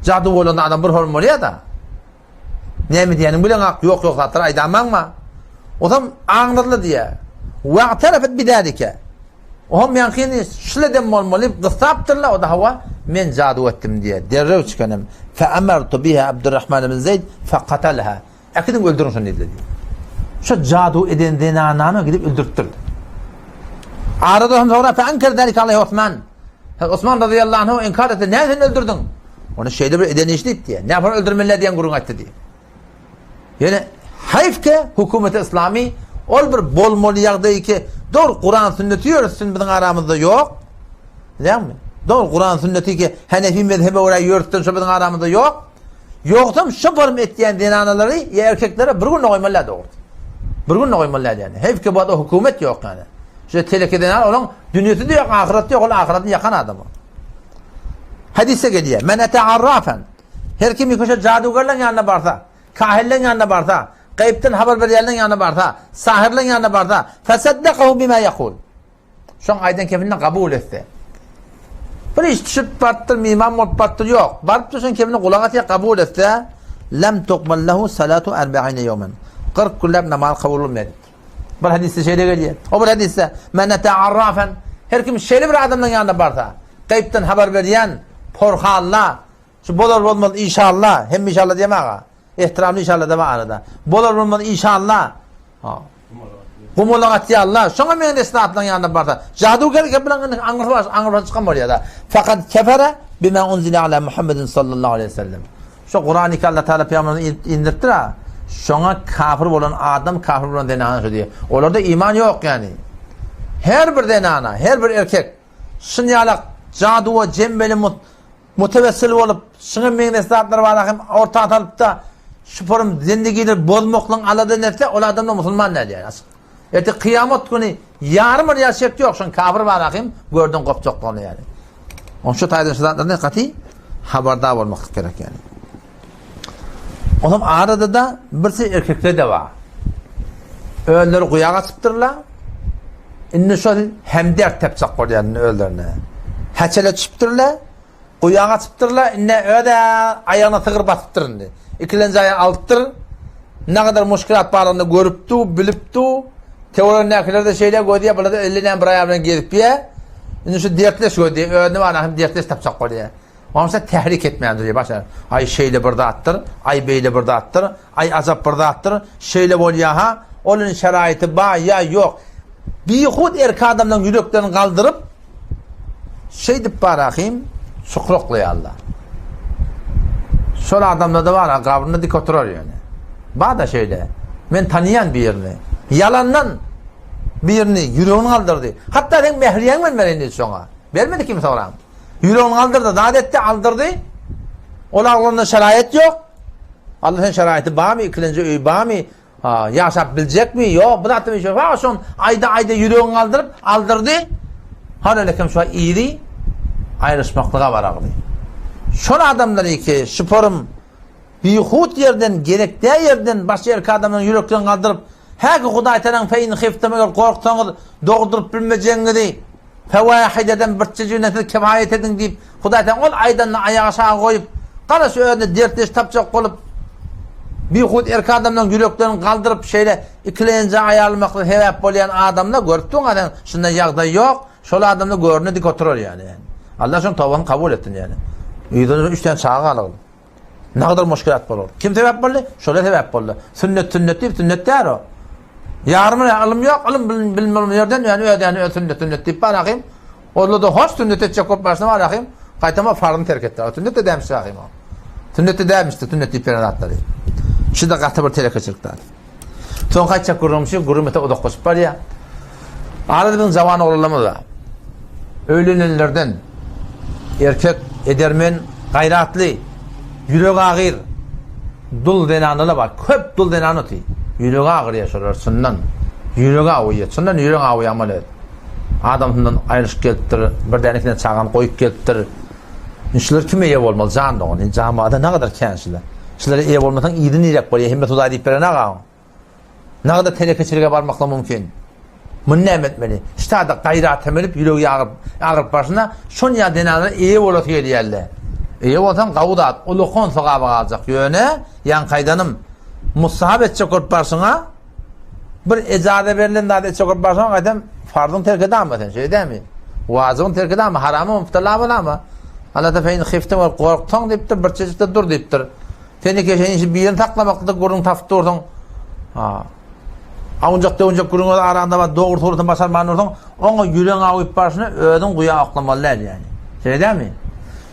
Jadu bolanda adam bir horm bolýar-da. Näme diýýäniňi bileňok, ýok-ýok zatlar aýdamaňma. Ozam aňladylar diýýär. Wa'tarafat bidalika. Ohm ýaňkyny şul eden bolmaly diýip gyssapdyrlar, o-da hawa, men jadu etdim diýýär. Derrew çykanym. Feamartu biha Abdurrahman ibn Zeýd faqatalha. Äkidiň öldüriň şony diýdiler diýýär. Şo jadu eden zenanany gidip öldüripdir. Arada hem soňra feanker zalika aleyhi Osman. Osman razyýallahu anhu inkar etdi. Näme sen öldürdiň? Ony şeýle bir eden işdi diýýär. Näme öldürmeli diýen gürrüň aýtdy diýýär. Ýöne haýf ki hökümeti islami ol bir bolmaly ýagdaý ki dogry Kuran sünneti ýörütsün biziň aramyzda ýok. Bilýäňmi? Dogry Kuran sünneti ki Hanefi mezhebe görä ýörütsün şo biziň aramyzda ýok. Ýogsam şo form etýän zenanalary ýa erkeklere bir gün goýmaly dogry. Bir gün goýmaly ýani. Haýf ki bu hökümet ýok ýani. Şu teleke zenan olaň dünýesi de ýok, ahyreti ýok, ol ahyretini ýakan adam. Hadisde gelýär. Men ete arrafan. Her kim ýeke jadugerleň ýanyna barsa, kahinleň ýanyna barsa, Gaýypdan habar berýänleň ýanyna barsa, sahyrlaň ýanyna barsa, feseddekahu bima ýekul. Şoň aýdan kepini kabul etse. Bir iş düşüp barypdyr, miman bolup barypdyr, ýok. Barypdyr şoň kepini gulak asýar, kabul etse, lem tukbal lehu salatu arba'ine ýewmen. 40 günläp namaz kabul bolmaýar diýipdir. Bir hadysda şeýle gelýär. O bir hadysda men ata arrafan her kim şeýle bir adamlaryň ýanyna barsa, gaýypdan habar berýän porhalla, şu bolar bolmaz inşallah, hem inşallah diýme aga. Ehtiramly inşallah da bar arada. Bolar bolmaz inşallah. Ha. Gumulak atýarlar. Şoňa meňzeş zatlaryň ýanyna barsa, jaduger gep bilen aňyrsy baş, aňyrsy çykan bolýar-da. Fakat kefere bima unzile ala Muhammedin sallallahu aleyhi ve sellem. Şo Kurany ki Allah Teala peygamberine indiripdir ha. Şoňa kafir bolan adam, kafir bolan zenana şo diýýär. Olarda iman ýok ýani. Her bir zenana, her bir erkek şun ýalak jaduwa jembeli Mutewessil bolup, şuňa meňzeş zatlar bar hem orta salyp-da, şu forum zendigileri bozmaklygyň alada etse, ol adamlar musulman däl ýaly açyk. Erte kyýamat güni ýarym bir ýaş şek ýok, şoň kafir bar hem görden gopjaklygyny ýaly. Oň şu taýdan şu zatlardan gaty habardar bolmaklyk gerek ýaly. Onam arada da birsi erkekler de bar. Özleri guýa gaçypdyrlar. Indi şol hemdert tapjak bolýar indi özlerine. Häçele düşüpdirler, guýa gaçypdyrlar, indi öz-ä aýagyna sygyr basypdyr indi. Ikilenji aýagy alypdyr. Nägadar muşkilat barlygyny görüpdi, bilipdi. Töweregindäkiler-de şeýle gözýär, bular-da elli näme bir aýagy bilen gezip ýör. Indi şu dertleş gözýär, özüne bar hem dertleş tapjak bolýar. Onsa tährik etmän durýar başa. Aý şeýle bir zatdyr, aý beýle bir zatdyr, aý ajap bir zatdyr, şeýle bolýa-ha, ol indi şeraýyty bar ýa ýok. Bihut erki adamlaryň ýüreklerini galdyryp, şeýdip barahym çukraklaýarlar. Şol adamlarda bar-a, gabrynda dik oturar ýöne. Bar-da şeýle. Men tanaýan birini. Ýalandan birini ýüregini galdyrdy. Hatda seň mähriýeňi men bereýin diýdi şoňa. Bermedi kim soran. Ýüregini galdyrdy, zat etdi, aldyrdy. Ol aglanda şeraýat ýok. Allah sen şeraýaty barmy, ikilenji öý barmy? Ha, ýaşap biljekmi? Ýok, bu zatda bir şey bar. Şon aýda aýda ýüregini galdyryp, aldyrdy. Har elekem şu iri aýryşmaklyga baragdy. Şol adamlar ki, şuporym bihut ýerden, gerek däl ýerden başga erkek adamlaryň ýüreklerini galdyryp, häki Hudaý taraň fe in hiftum eger gorksaňyz dogduryp bilmejegiňizi Fewahideden birçejigine siz kifaýat ediň diýip, Hudaý Tagala ol aýdanyny aýak aşagy goýup, garaş özüne dertdeş tapjak bolup, bihut erkek adamlaryň ýüreklerini galdyryp, şeýle ikilenji aýalmaklyga sebäp bolýan adamlar görüp durňa sen, şunda ýagdaý ýok, şol adamlar görüne dik oturar ýaly. Allah şonuň tobasyny kabul etsin ýaly. Yzynda üç sany çaga galyp. Nagadar muşkilat bolar. Kim sebäp boldy? Şola sebäp boldy. Sünnet sünnet diýip sünnet däl o. Ýarymy ylym ýok, ylym bilim bolmaýan ýerden ýani öz ýani öz sünnet sünnet diýip bar ahym. Onda da hoş sünnet etjek bolup başyna bar ahym. Gaýtama farzyny terk etdi. Sünnet de dämiş ahym o. Sünnet de dämişdi sünnet diýip beren zatlary. Şu da gaty bir telekeçilik zat. Soňky aýtjak gürrüňim şu, gürrüň öte uzaklaşyp barýar. Arada biziň jawan oglanlarymyz bar. Öýlenenlerden erkek, edermen, gaýratly, ýüregi agyr dul zenanlar bar. Köp dul zenan oty. Ýüregi agyrýar şolar çyndan. Ýüregi awuýar. Çyndan ýüregiň awuýar maly. Adamsyndan aýrylyşyp gelipdir, bir däne ikiden çagany goýup gelipdir. Indi şular kime eýe bolmaly jan dogan? Indi jamada nagadar kän şular. Şulara eýe bolmasaň yzy nirek bolýar? Hemme Hudaý diýip beren aga. Nagadar telekeçilige barmaklyk mümkin. Muny näme etmeli? Ştada gaýrat hem edip ýüregi agyryp, agyryp barşyna şon ýa zenanlara eýe bolasy gelýärler. Eýe bolsaň gawy zat, ulakan sogaba galjak. Ýöne ýaňky aýdanym mustahap etjek bolup barşyňa Bir ejaza berlen zady etjek bolup barsaň, gaýtam farzyň terk edämi sen, şeýle dälmi? Wajybyň terk edämi, harama mübtela bolamy? Allah ta fein hifte we gorksaň diýipdir, bir çeşitde dur diýipdir. Sen iki şeýin şu birini saklamakda gürrüň tapyp dursuň. Ha. Awunjak döwünjek gürrüň öz araňda bar, dogry suratyny başarman dursuň, oňa ýüregiň awyp barşyna özüň guýa oklamaly däl ýaly. Şeýle dälmi?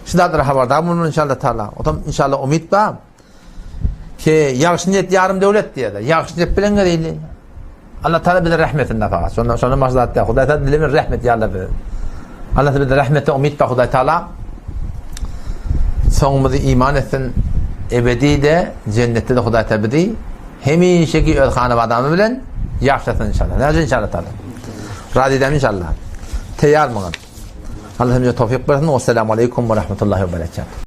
Şu zatlara habardar bolmaly inşallah taala. Otam inşallah umyt bar. Ki ýagşy niýet ýarym döwlet diýýärler. Ýagşy niýet bilen geleli. Allah Taala bize rahmetini nafakat. Şondan şondan başga zat ýok. Hudaý Taala dileme rahmet ýa bize. Allah bize rahmete umyt bar Hudaý Taala. Soňumyzy iman etsin. Ebedi de cennetde de Hudaý Taala bizi hemişeki öz hanabadamy bilen ýaşasyn inşallah. Näce inşallah Taala. Razy edem inşallah. Teýar muňa. Allah hemize towfik bersin. Wesselamu aleýkum we rahmetullahi we berekatuh.